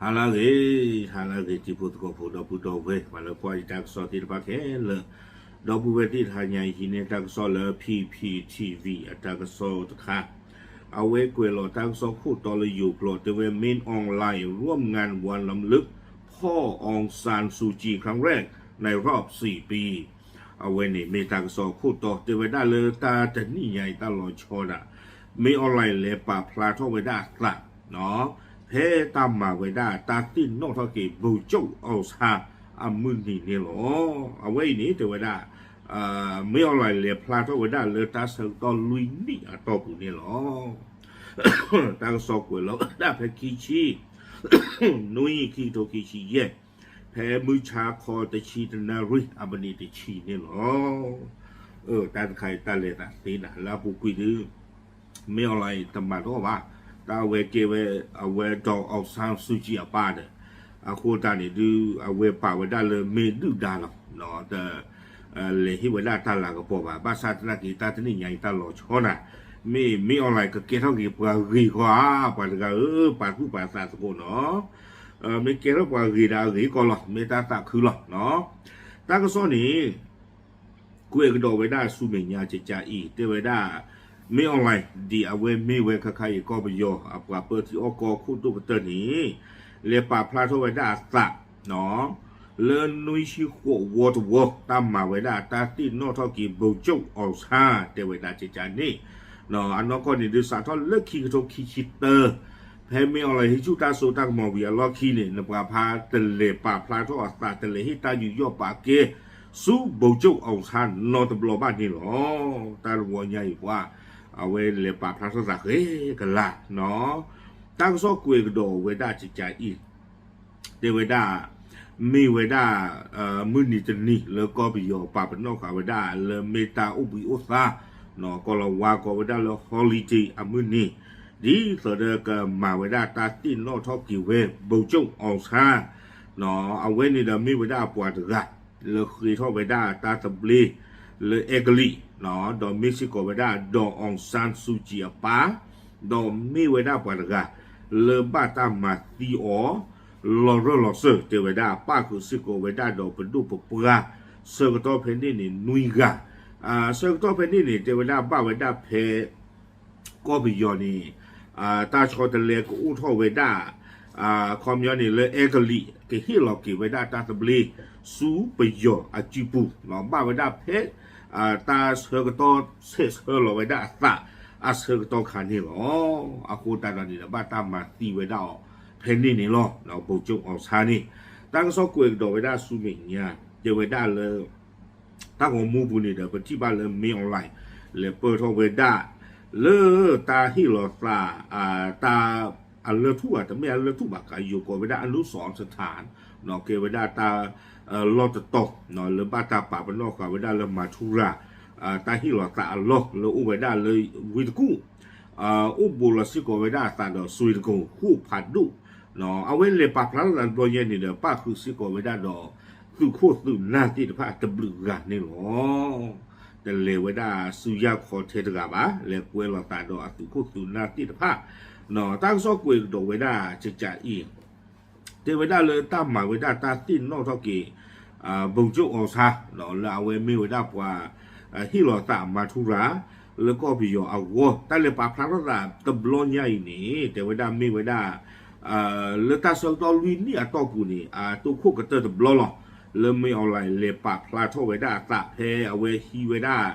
ဟါလၢအဂ့ၤ, ဟါလၢအဂ့ၤ တံၤဖိသကိးဖိ ဒီပုၢ်ဒီဝဲၢ် ပှၤလၢကွၢ်ယတၢ်ကစီၣ်သ့ၣ်တဖၣ်ခဲလၢာ်, ဒီပုၢ်ဝဲၢ်သ့ၣ်တဖၣ်ညါအံၤ ဟံးန့ၢ်တၢ်ကစီၣ်လၢ P P T V အတၢ်ကစီၣ်တခါ, အဝဲကွဲးလီၤတၢ်ကစီၣ်ခိၣ်တီလၢယိၤဖျိး တဲဝဲ မင်းအောင်လှိုင် ร่วมงานวันรำลึกพ่ออองซานซูจีครั้งแรกในรอบสี่ปี အဝဲန့ၣ်မ့ၢ်တၢ်ကစီၣ်ခိၣ်တီ တဲဝဲဒၣ်လၢတၢ်တနံၣ်ညါအံၤတၢ်လီၤဆီဒၣ် မင်းအောင်လှိုင် လဲၤပာ်ဖျါထီၣ်ဝဲဒၣ်အသး ဖဲတၢ်မၤဝဲဒၣ်တၢ်သ့ၣ်နီၣ်ထီၣ်က့ၤ ဗိုလ်ချုပ်အောင်ဆန်း အမုၢ်နံၤန့ၣ်လီၤ. အဝဲအံၤန့ၣ် တဲဝဲဒၣ် မင်းအောင်လှိုင် လဲၤဖျါထီၣ်ဝဲဒၣ်လၢတၢ်ဆၢကတီၢ်လွံၢ်နံၣ်အတီၢ်ပူၤန့ၣ်လီၤ. တၢ်ကစီၣ်ကွဲးလီၤဝဲဒၣ်ဖဲခံဆံ နွံ ခံကထိခံဆံယဲၢ်, ဖဲမုၢ်ဆါခီတဆံတနၣ်ရံၣ်အမံးနံးတဆံန့ၣ်လီၤ. တၢ်တခါအံၤတၢ်လဲၤသးသ့နၤ လၢအပူၤကွံာ်ဒုး မင်းအောင်လှိုင် တမၤတအိၣ်ဘၣ်, တၢ်အဝဲကဲဝဲ အဝဲ ဒေါ်အောင်ဆန်းစုကြည် အပၢ်ဒီး အဃိသတးန့ၣ်ဒုး အဝဲပာ်ဝဲဒၣ်လၢမ့ၢ်ဒုၣ်ဒါလီၤ. တ လဲၤဟ့ၣ်ဝဲဒၣ်တၢ်လၤကပီၤဘၣ်. ဘၣ်ဆၣ်သနာ်က့ တၢ်တနံၣ်ညါအံၤတၢ်လီၤဆီနၤ, မ့ၢ် မင်းအောင်လှိုင် ကကဲထီၣ်က့ၤပှၤဂ့ၤကီဧါ, ပှၤတဂၤဧၢ, ပာ်သူၣ်ပာ်သးသကိးနီၤ. မ့ၢ်ကဲထီၣ်ပှၤဂ့ၤဒီးအဂ့ၤကီလီၤ, မ့ၢ်တၢ်သးခုလီၤ. တၢ်ကစီၣ်န့ၣ် ကွဲးကဒီးဝဲဒၣ်ဆူမဲာ်ညါကကးအံၤ တဲဝဲဒၣ် မင်းအောင်လှိုင် ဒ်အဝဲမ့ၢ်ဝဲခါခါအံၤ ကီၢ်ပယီၤအပှၤပၢထံအီၣ်ကီၢ်ခိၣ်ဒိၣ်ကတၢၢ်န့ၣ် လဲၤပာ်ဖျါထီၣ်ဝဲဒၣ်အသး လၢနွံဆံဃိးဝီတဝီ တၢ်မၤဝဲဒၣ်တၢ်သ့ၣ်နီၣ်ထီၣ်က့ၤ ဗိုလ်ချုပ်အောင်ဆန်း တဲဝဲဒၣ်ကကးန့ၣ် အနီၢ်ကီၢ်န့ၣ်ဒုးစးထီၣ်လၢခံကထိခံဆံတၢ ဖဲမင်းအောင်လှိုင် ဟံးဆူၣ်တၢ်စိတၢ်ကမီၤဝံၤအလီၢ်ခံန့ၣ် နပှၤဖါတလဲၤပာ်ဖျါထီၣ်အသး တလဲၤဟ့ၣ်တၢ်ယူးယီၣ်ပာ်ကဲ ဆူ ဗိုလ်ချုပ်အောင်ဆန်း နီတဘျီဘၣ်န့ၣ်လီၤ. တၢ်တဝီညါအံၤပှၤ အဝဲလဲၤပာ်ဖျါထီၣ်သးဃဲကလးနီၤ. တၢ်ကစီၣ်ကွဲးကဒီးဝဲဒၣ်ကကးအံၤ တဲဝဲဒၣ် မ့ၢ်ဝဲဒၣ် မုၢ်နံၤတနံၤလၢကီၢ်ပယီၤပာ်ပနီၣ်ဃာ်ဝဲဒၣ်လၢမ့ၢ်တၢ်အိၣ်ဘှံးအိၣ်သါ ကိးလီၤဝါကိးဝဲဒၣ်လၢ holiday အမုၢ်နံၤ ဒ်သိးဒီးကမၤဝဲဒၣ်တၢ်သ့ၣ်နီၣ်ထီၣ်က့ၤဝဲ ဗိုလ်ချုပ်အောင်ဆန်း အဝဲန့ၣ်ဒီးမ့ၢ်ဝဲဒၣ်အပှၤတဂၤ လၢဃ့ထီၣ်ဝဲဒၣ်တၢ်သဘျ့ လၢအဲကလံး ဒီးမ့ၢ်စ့ၢ်ကီးဝဲဒၣ် ဒေါ်အောင်ဆန်းစုကြည် အပၢ် ဒီးမ့ၢ်ဝဲဒၣ်ပှၤတဂၤ လၢဘၣ်တၢ်မၤသံအီၤ လီၤရၢၢ်လီၤစၢၢ် တဲဝဲဒၣ် ပၣ်ဃုာ်စ့ၢ်ကီးဝဲဒၣ်ဒီးပဒိၣ်ပပှၢ် ဆၢကတီၢ်ဖဲန့ၣ်န့ၣ် နွံဂၤ ဆၢကတီၢ်ဖဲန့ၣ်န့ၣ် တဲဝဲဒၣ်ဘၣ်ဝဲဒၣ်ဖဲ ကီၢ်ပယီၤန့ၣ် တၢ်ဆီတလဲကအိၣ်ထီၣ်ဝဲဒၣ် ခီပညီန့ၣ်လၢအဲကလံး ကဟ့ၣ်လီၤက့ၤဝဲဒၣ်တၢ်သဘျ့ ဆူပယီၤအစုပူၤ ဘၣ်ဝဲဒၣ်ဖဲ တၢ်ဆၢကတီၢ်ဆဲးဆၢလီၤဝဲဒၣ်အသး အဆၢကတီၢ်ခါန့ၣ်လီၤ. အဃိသတးဒီးန့ၣ်ဒီး ဘၣ်တၢ်မၤသံဝဲဒၣ်အီၤ ဖဲန့ၣ်န့ၣ်လီၤ. ဗိုလ်ချုပ်အောင်ဆန်း န့ၣ် တၢ်ကစီၣ်ကွဲးကဒီးဝဲဒၣ်ဆူမဲာ်ညါ တဲဝဲဒၣ်လၢ တၢ်ဂီၤမူပူၤန့ၣ်ဒီး ပထံၣ်ဘၣ်လၢ မင်းအောင်လှိုင် လဲၤပၢၢ်ထီၣ်ဝဲဒၣ် လၢတၢ်ဟ့ၣ်လီၤသး တၢ်အလၢၢ်ထူၣ်ဘၣ် တမ့ၢ်အလၢၢ်ထူၣ်ဘၣ် ကယိၤကိးဝဲဒၣ် အနုစရစထၢၣ် ကဲဝဲဒၣ်တၢ် လီၢ်တတီၤ လၢဘၣ်တၢ်ပာ်ပနီၣ်ဃာ်ဝဲဒၣ်လၢ မၤထူရၤ တၢ်ဟ့ၣ်လီၤသးအလီၢ် လၢအိၣ်ဝဲဒၣ်လၢဝ့ၢ်တကူၣ် အိၣ်ဘူးလီၤစ့ၢ်ကီးဝဲဒၣ်အသးဒီး စွ့တကိၤ ဃိၣ်ဖးဒိၣ် အဝဲလဲၤပာ်ဖျါထီၣ်သးတဘျီညါန့ၣ်ဒီး ပၣ်ဃုာ်စ့ၢ်ကီးဝဲဒၣ်ဒီး သုးခိၣ်သုးနၢ်သ့ၣ်တဖၣ်တဘျုးဂၤန့ၣ်လီၤ. တလဲၤဝဲဒၣ်ဆူယၢ်ခီထဲတဂၤဘၣ်, လဲၤကွဲလီၤသးဒီးအသုးခိၣ်သုးနၢ်သ့ၣ်တဖၣ်, တၢ်ကစီၣ်ကွဲးကဒီးဝဲဒၣ်ကကးအံၤ တဲဝဲဒၣ်လၢတၢ်မၤဝဲဒၣ်တၢ်သ့ၣ်နီၣ်ထီၣ်က့ၤ ဗိုလ်ချုပ်အောင်ဆန်း လၢအဝဲမ့ၢ်ဝဲဒၣ်ပှၤ ဟ့ၣ်လီၤသးမၤထူရၤ လၢကီၢ်ပယီၤအဂီၢ် တၢ်လဲၤပာ်ဖျါထီၣ်သးတဘျီညါအံၤန့ၣ် တဲဝဲဒၣ်မ့ၢ်ဝဲဒၣ် လၢတၢ်ဆၢကတီၢ်လွံၢ်နံၣ်အတီၢ်ပူၤန့ၣ် အတိခိၣ်ကတၢၢ်တဘျီလီၤ. လၢမင်းအောင်လှိုင် လဲၤပာ်ဖျါထီၣ်ဝဲဒၣ်အသးဖဲအဝဲဟံးဝဲဒၣ်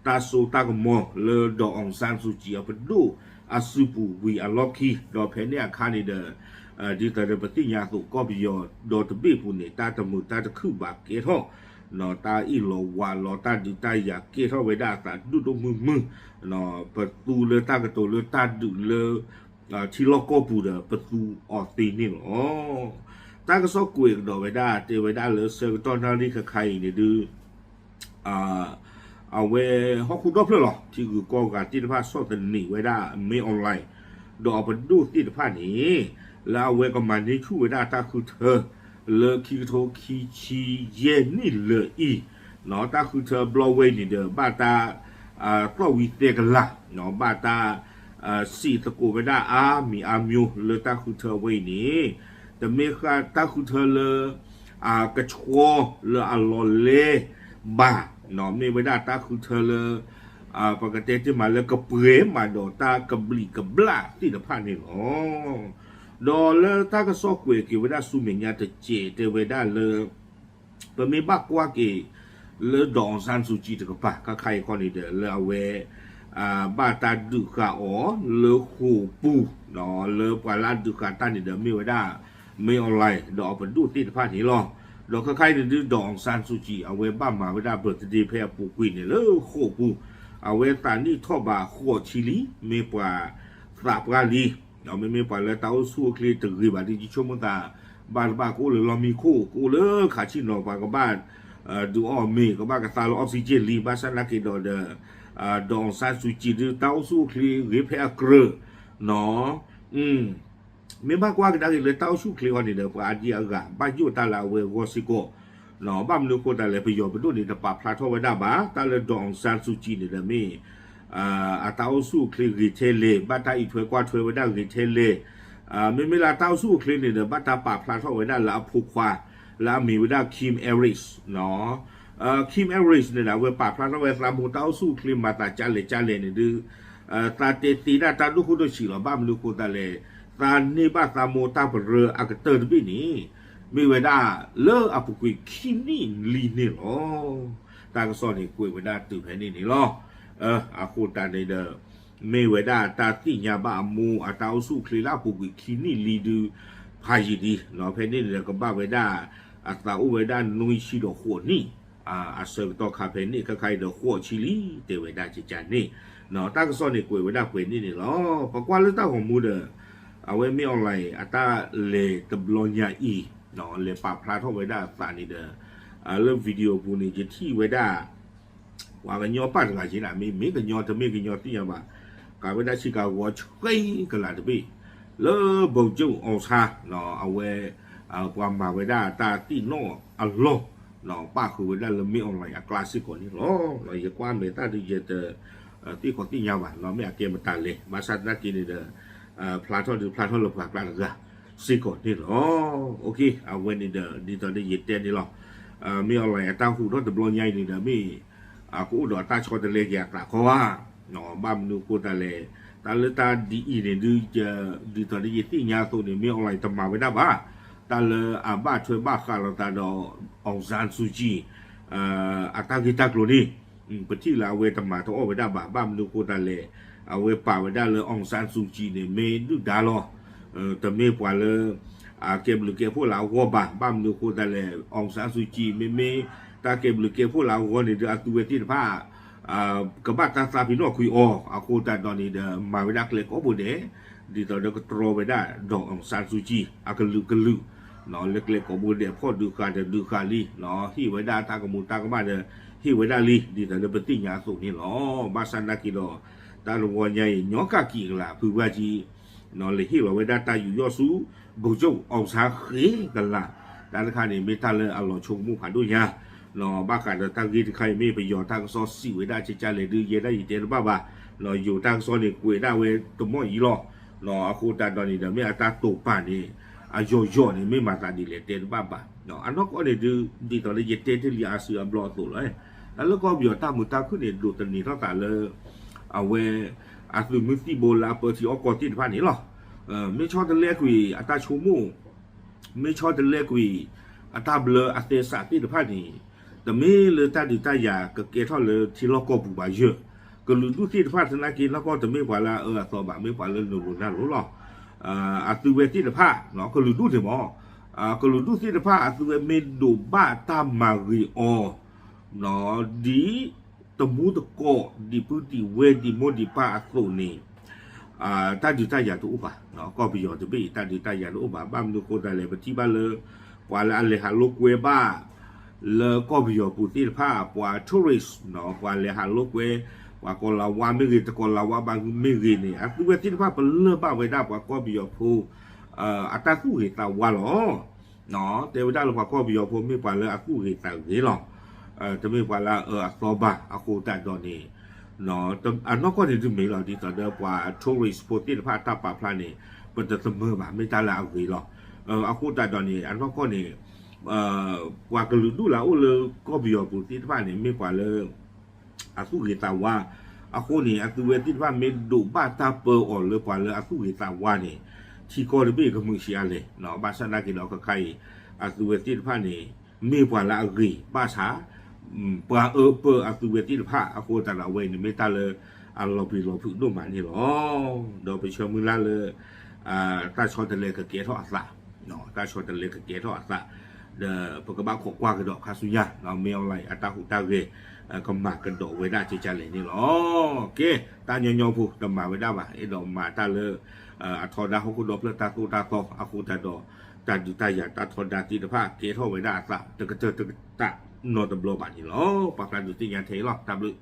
တၢ်စိတၢ်ကမီၤလၢ ဒေါ်အောင်ဆန်းစုကြည် အပဒိၣ်အစုပူၤဝံၤအလီၢ်ခံ ဒီးဖဲန့ၣ်အခါန့ၣ်ဒီး ဒ်သိးဒီးပသ့ၣ်ညါအသိး ကီၢ်ပယီၤဒီတဘ့ၣ်ပူၤန့ၣ် တၢ်တမုာ်တၢ်တခုၣ်ဘၣ်ကဲထီၣ် တၢ်အ့ၣ်လိာ်ဝးလိာ် တၢ်ဒုးတၢ်ယၤကဲထီၣ်ဝဲဒၣ်အသးဒိၣ်ဒိၣ်မုၢ်မုၢ်, ပသူလၢတၢ်ကတိၤလၢတၢ်ဒုးလၢ ထံလီၢ်ကီၢ်ပူၤဒီး ပသူအီၤသ့န့ၣ်လီၤ. တၢ်ကစီၣ်ကွဲးကဒီးဝဲဒၣ် တဲဝဲဒၣ်လၢဆၢကတီၢ်နၣ်ရံၣ်ခါခါအံၤန့ၣ်ဒုး အဝဲဟီၣ်ခိၣ်ဒီဖျၢၣ်လီၤ ထံဂုၤကီၢ်ဂၤသ့ၣ်တဖၣ်ဆီၣ်သနံးဝဲဒၣ် မင်းအောင်လှိုင် ဒီးအပဒိၣ်သ့ၣ်တဖၣ်န့ၣ် လၢအဝဲကမၤန့ၢ်ဆူၣ်ဝဲဒၣ်တၢ်ဃုထၢ လၢခံကထိခံဆံယဲၢ်နံၣ်လၢာ်အံၤ တၢ်ဃုထၢဘျီဝဲအံၤန့ၣ်ဒီး ဘၣ်တၢ် သီၣ်ဝံၤသဲကလၤ ဘၣ်တၢ် စံးသကိးဝဲဒၣ်အါမံၤအါမျိၤ လၢတၢ်ဃုထၢဝဲအံၤန့ၣ် တမ့ၢ်ဃာ်တၢ်ဃုထၢလၢ အကဆှီလၢအလီၤလဲဘၣ်, မ့ၢ်ဝဲဒၣ်တၢ်ဃုထၢလၢ ပကတဲတ့ၢ်မးလၢကပှဲၤမးဒီးတၢ်ကဘျံးကဘျၣ်သ့ၣ်တဖၣ်န့ၣ်လီၤ. ဒီးလၢတၢ်ကစီၣ်ကွဲးက့ၤဝဲဒၣ်ဆူမဲာ်ညါတစဲးတဲဝဲဒၣ်လၢ ပမ့ၢ်ဘၣ်ကွၢ်က့ၤ လၢ ဒေါ်အောင်ဆန်းစုကြည် တကပၤ ခါခါအံၤခီန့ၣ်ဒီး လၢအဝဲ ဘၣ်တၢ်ဒုးဃာ်အီၤလၢဃိာ်ပူၤ, လၢပှၤလၢအဒုးဃာ်တၢ်န့ၣ်ဒီး မ့ၢ်ဝဲဒၣ် မင်းအောင်လှိုင် ဒီးအပဒိၣ်သ့ၣ်တဖၣ်န့ၣ်လီၤ. ဒီးခါခါအံၤန့ၣ်ဒုး ဒေါ်အောင်ဆန်းစုကြည် အဝဲဘၣ်မၤဝဲဒၣ် birthday ဖဲအပူၤကွံာ်န့ၣ်လၢဃိာ်ပူၤ, အဝဲသးနံၣ်ထီၣ်ဘးဃိးဆံလံ, မ့ၢ်ပှၤသးပှၢ်လံ ဒီးမ့မ့ၢ်ပှၤလၢတၢ်အိၣ်ဆူၣ်အိၣ်ချ့တဂ့ၤဘၣ်ဒီး ယဆိကမိၣ်သး ဘၣ်တဘၣ်ကအိၣ်လၢလီၢ်မံခိၣ် ကအိၣ်လၢခးဆံနီၤ ပှၤကဘၣ် ဒုးအီၣ်မ့ၤ ကဘၣ်ကသါလၢ oxygen လံ ဘၣ်ဆၣ်သနာ်က့ဒီးဒီး ဒေါ်အောင်ဆန်းစုကြည် ဒုးတၢ်အိၣ်ဆူၣ်အိၣ်ချ့ဂ့ၤဖဲအကြၢးနီၤ မ့ၢ်ဘၣ်ကွၢ်ကဒါက့ၤလၢတၢ်အိၣ်ဆူၣ်အိၣ်ချ့အီၤန့ၣ်ဒီး ပှၤအဒံအဂၤ ဘၣ်ယိၣ်တၢ်လၢအဝဲအဂီၢ်စ့ၢ်ကီး, ဘၣ်မနုၤအဃိသတးလဲၣ် ပယီၤပဒိၣ်န့ၣ် တပာ်ဖျါထီၣ်ဝဲဒၣ်ဘၣ် တၢ်လၢ ဒေါ်အောင်ဆန်းစုကြည် န့ၣ်ဒီးမ့ၢ် အတၢ်အိၣ်ဆူၣ်အိၣ်ချ့ဂ့ၤထဲလဲၣ်, ဘၣ်တၢ်အံးထွဲကွၢ်ထွဲဝဲဒၣ်ဂ့ၤထဲလဲၣ်, မ့မ့ၢ်လၢတၢ်အိၣ်ဆူၣ်အိၣ်ချ့န့ၣ်ဒီး ဘၣ်တၢ်ပာ်ဖျါထီၣ်ဝဲဒၣ်လၢအဖိခွါ လၢအမ့ၢ်ဝဲဒၣ် Kim Aris နီၤ Kim Aris န့ၣ်ဒီး အဝဲပာ်ဖျါထီၣ်ဝဲသးမိၢ်တၢ်အိၣ်ဆူၣ်အိၣ်ချ့မၤသးကလဲၣ်ကလဲၣ်န့ၣ်ဒုး သးတဲတ့ဒၣ်တၢ်ဒိၣ်ခိၣ်ဒိၣ်ဆံးလီၤ. ဘၣ်မနုၤအဃိသတးလဲၣ် သးန့ၢ်ဘၣ်သးမိၢ်တၢ်ပရၢအကတၢၢ်တဘ့ၣ်န့ၣ် မ့ၢ်ဝဲဒၣ်လၢအပူၤကွံာ်ခံနံၣ်လံန့ၣ်လီၤ. တၢ်ကစီၣ်န့ၣ်ကွဲးဝဲဒၣ်တုၤဖဲန့ၣ်န့ၣ်လီၤ. အဃိသတးန့ၣ်ဒီး မ့ၢ်ဝဲဒၣ်တၢ်သ့ၣ်ညါဘၣ်အမိၢ်အတၢ်အိၣ်ဆူၣ်အိၣ်ချ့လၢအပူၤကွံာ်ခံနံၣ်လံဒုး ဖးယံာ်လံနီၤ ဖဲန့ၣ်န့ၣ်ဒီး ကဘၣ်ဝဲဒၣ် အသးအိၣ်ဝဲဒၣ်နွံဆံဒီးဃိးနံၣ် အဆၢကတီၢ်ခါဖဲန့ၣ် ခါခါအံၤဒီးဃိးဆံလံ တဲဝဲဒၣ်ကကန့ၣ် တၢ်ကစီၣ်န့ၣ်ကွဲးဝဲဒၣ်ပှဲၤန့ၣ်န့ၣ်လီၤ. ပကွၢ်လၢတၢ်ဂီၤမူဒီး အဝဲမ့ၢ် online အတၢ်လဲၤတဘျီညါအံၤ လဲၤပာ်ဖျါထီၣ်ဝဲဒၣ်အသးန့ၣ်ဒီး လၢ video ပူၤန့ၣ် ယထံၣ်ဝဲဒၣ် ပှၤကညီပၢ်တဂၤက့ၤန့ၣ် မ့မ့ၢ်ကညီတမ့ၢ်ကညီသ့ၣ်ညါဘၣ် ကးဝဲဒၣ်ဆ့ကၤဂီၤဆှံကလးတဘ့ၣ် လၢ ဗိုလ်ချုပ်အောင်ဆန်း အဝဲ ပှၤမၤဝဲဒၣ်တၢ်သ့ၣ်နီၣ်အလီၢ် ပၣ်ဃုာ်ဝဲဒၣ်လၢ မ့ၢ် online အကျါစ့ၢ်ကီးန့ၣ်လီၤ. ယကွၢ်မဲာ်တၢ်ဒုးယတ သ့ၣ်ခီသ့ၣ်ညါဘၣ်နီၤ မ့ၢ်အကဲမတၤလဲၣ် ဘၣ်ဆၣ်သနာ်က့န့ၣ်ဒီး ဖျါထီၣ်ဒုးဖျါထီၣ်လၢပှၤကျါတဂၤစ့ၢ်ကီးန့ၣ်လီၤ. အဝဲန့ၣ်ဒီး ဒ်သိးဒီးယတဲန့ၣ်လီၤ. မ့ၢ် online အတၢ်ဟူးထီၣ်တဘျီညါအံၤန့ၣ်ဒီး မ့ၢ် ကအိၣ်ဒီးတၢ်ဆီတလဲက့ၤအသးခီဧါ ဘၣ်မနုၤအဃိသတးလဲၣ် တၢ်လၢတၢ်ဒ်အံၤန့ၣ်ဒုး ဒ်သိးဒီးယသ့ၣ်ညါအသိးန့ၣ် မ့ၢ် online တမၤဝဲဒၣ်ဘၣ် တၢ်လၢအဘၣ်ထွဲဘၣ်ဃးလိာ်သးဒီး အောင်ဆန်းစုကြည် အတၢ်ဂ့ၢ်တၢ်ကျိၤန့ၣ် ပထံၣ်လၢအဝဲတမၤတအီၣ်ဝဲဒၣ်ဘၣ် ဘၣ်မနုၤအဃိသတးလဲၣ် အဝဲပာ်ဝဲဒၣ်လၢ အောင်ဆန်းစုကြည် န့ၣ် မ့ၢ်ဒုၣ်ဒါလီၤ. တမ့ၢ်ပှၤလၢ အကဲဘျုးကဲဖှိၣ်လၢအဂီၢ်ဘၣ် ဘၣ်မနုၤအဃိသတးလဲၣ် အောင်ဆန်းစုကြည် မ့မ့ၢ်တၢ်ကဲဘျုးကဲဖှိၣ်လၢအဂီၢ်န့ၣ်ဒီး အသုဝဲသ့ၣ်တဖၣ် ကဘၣ်တၢ်သးပ့ၤနီၣ်ကွံာ်အီၤ အဃိသတးဒီးန့ၣ်ဒီး မၤဝဲဒၣ်ကျဲကိးဘိဒဲး ဒ်သိးဒီးကတြီဝဲဒၣ် ဒေါ်အောင်ဆန်းစုကြည် အကလုာ်ကလုာ် လၢကျဲကိးဘိဒဲး ဖီၣ်ဒုးဃာ်ဒီးဒုးဃာ်လံ ဟ့ၣ်ဝဲဒၣ်တၢ်ကမူၤတၢ်ကမၣ်ဒီး ဟ့ၣ်ဝဲဒၣ်လံ ဒ်သိးဒီးပသ့ၣ်ညါအသိးန့ၣ်လီၤ. ဘၣ်ဆၣ်သနာ်က့ဒီး တၢ်တဝီညါအံၤ ညီကၣ်ကံၣ်အကလး ဖုဘၣ်ကံ လဲၤဟ့ၣ်လီၤဝဲဒၣ်တၢ်ယူးယီၣ်ဆူ ဗိုလ်ချုပ် အောင်ဆန်း ဃ့ကလး တၢ်တခါန့ၣ် မ့ၢ်တၢ်လၢအလီၤဆိကမိၣ်ဖးဒိၣ်ညါ ဘၣ်ဃးဒီးတၢ်ဂ့ၢ်တခါအံၤ မ့ၢ်ပယီၤတၢ်ကစီၣ်စံးဝဲဒၣ်ကကလဲၣ်ဒုး ယဲဒၣ်ယတဲတဘၣ်ဘၣ် ယိၤတၢ်ကစီၣ်န့ၣ် ကွဲးဒၣ်ဝဲတမီၢ်အံၤလီၤ. အဃိသတးဒီးန့ၣ်ဒီး မ့ၢ်အတၢ်တိာ်ပာ်န့ၣ် အယိာ်ယိာ်န့ၣ် မ့ၢ်မၤသးဒ်လဲၣ်တဲတဘၣ်ဘၣ်. အနီၢ်ကီၢ်န့ၣ်ဒုး ဒ်သိးလၢယတဲတ့ၢ်လံအါစုအါဘျီအသိးလီၤ. တၢ်လၢကီၢ်ပယီၤတၢ်မုာ်တၢ်ခုၣ်န့ၣ် ဒိးသန့ၤထီၣ်သးလၢ အဝဲ အသုးမုၢ်သံၣ်ဘိလၢအပၢထံအီၣ်ကီၢ်သ့ၣ်တဖၣ်န့ၣ်လီၤ. မ့ၢ်ဆီတလဲကွံာ်အတၢ်ဆိကမိၣ် မ့ၢ်ဆီတလဲကွံာ် အတၢ်ဘျၢအသဲစးသ့ၣ်တဖၣ်န့ၣ် တမ့ၢ်လၢတၢ်ဒုးတၢ်ယၤကကဲထီၣ်လၢထံလီၢ်ကီၢ်ပူၤဘၣ်ယၢၢ်, ကလုာ်ဒူၣ်သ့ၣ်တဖၣ်သနာ်က့ နီၢ်ကီၢ်တမ့ၢ်ပှၤလၢအအၢအသီဘၣ် မ့ၢ်ပှၤလၢနုာ်လိၤနၢ်လိၤလီၤ. အသုဝဲသ့ၣ်တဖၣ် ကလုာ်ဒူၣ်န့ၣ်မ့ၢ် ကလုာ်ဒူၣ်သ့ၣ်တဖၣ် အသုဝဲမ့ၢ်ဒိးဘၣ်တၢ်မၤဂ့ၤအီၤ ဒ်တမူတကိး ဒ်ပုၢ်ဒ်ဝဲၢ်ဒ်မိၢ်ဒ်ပၢ်အသိးန့ၣ် တၢ်ဒုးတၢ်ယၤတအိၣ်ဘၣ်. ကီၢ်ပယီၤတဘ့ၣ်အံၤ တၢ်ဒုးတၢ်ယၤတအိၣ်ဘၣ်. ဘၣ်မနုၤအဃိသတးလဲၣ် ပထံၣ်ဘၣ်လၢ ပှၤလၢအလဲၤဟးလိာ်ကွဲဘၣ် လၢကီၢ်ပယီၤပူၤသ့ၣ်တဖၣ် ပှၤ tourist ပှၤလဲၤဟးလိာ်ကွဲ ပှၤကီၤလၤဝါမ့ၢ်ဂ့ၤ တကီၤလၤဝါဘၣ်မ့ၢ်ဂ့ၤန့ၣ် အသုဝဲသ့ၣ်တဖၣ်ပလၢၢ်ဘၣ်ဝဲဒၣ်ပှၤကီၢ်ပယီၤဖိ အတၢ်သူၣ်ဂ့ၤသးဝါလီၤ. တဲဝဲဒၣ်လၢပှၤကီၢ်ပယီၤဖိမ့ၢ်ပှၤလၢအသူၣ်ဂ့ၤသးဂ့ၤလီၤ. တမ့ၢ်ပှၤလၢအအၢအသီဘၣ် အဃိသတးဒီးန့ၣ် အနီၢ်ကီၢ်န့ၣ်ဒုးမ့ၢ်လီၤ ဒ်သိးဒီးပှၤ tourist ဖိသ့ၣ်တဖၣ်တၢ်ပာ်ဖျါန့ၣ် ပတသမၢဘၣ် မ့ၢ်တၢ်လၢအဂ့ၤလီၤ. အဃိသတးဒီးန့ၣ် အနီၢ်ကီၢ်န့ၣ် ပှၤကလုာ်ဒူၣ်လၢအအိၣ်လၢကီၢ်ပယီၤပူၤသ့ၣ်တဖၣ်န့ၣ် မ့ၢ်ပှၤလၢ အသူၣ်ဂ့ၤသးဝါ, အဃိန့ၣ် အသုဝဲသ့ၣ်တဖၣ်မ့ၢ်ဒိးဘၣ်တၢ်ပၢအီၤလၢပှၤလၢအသူၣ်ဂ့ၤသးဝါန့ၣ် ထံကီၢ်တဘ့ၣ်ကမုာ်ဆံးအါလဲၣ်, ဘၣ်ဆၣ်သနာ်က့ဒီး ခဲခါအံၤ အသုဝဲသ့ၣ်တဖၣ်န့ၣ် မ့ၢ်ပှၤလၢအဂ့ၤဘၣ်ဆၣ် ပှၤအၢပၢအသုဝဲသ့ၣ်တဖၣ် အဃိသတးဒီး အဝဲအံၤန့ၣ်မ့ၢ်တၢ်လၢအလီၤပျံၤလီၤဖုးဒိၣ်မးန့ၣ်လီၤ. ဒီးပဆၢမုၢ်လၢ်လၢ တၢ်ဆီတလဲကကဲထီၣ်အသး, တၢ်ဆီတလဲကကဲထီၣ်အသး, ဒီးပကဘၣ်ခိးကွၢ်ကဒီးခါဆူညါ မ့ၢ်အီၤလၢအတၢ်ဟူးတၢ်ဂဲၤ ကမၤကဒီးဝဲဒၣ်ကဲကဲလဲၣ်န့ၣ်လီၤ. ကဲ တၢ်ညီညီဖိတမၤဝဲဒၣ်ဘၣ်, အဲၣ်ဒိးမၤတၢ်လၢ အထီဒါဟီၣ်ခိၣ်ဒီဖျၢၣ်တၢ်သိၣ်တၢ်သီ အဃိသတးဒီး တၢ်ဒုးတၢ်ယၤတၢ်ထီဒါသ့ၣ်တဖၣ် ကဲထီၣ်ဝဲဒၣ်အသး တကတၢၢ်တကတၢၢ်နီတဘျီဘၣ်န့ၣ်လီၤ. ပာ်ဖျါဒုးသ့ၣ်ညါထဲအံၤလီၤ. တၢ်ဘျုး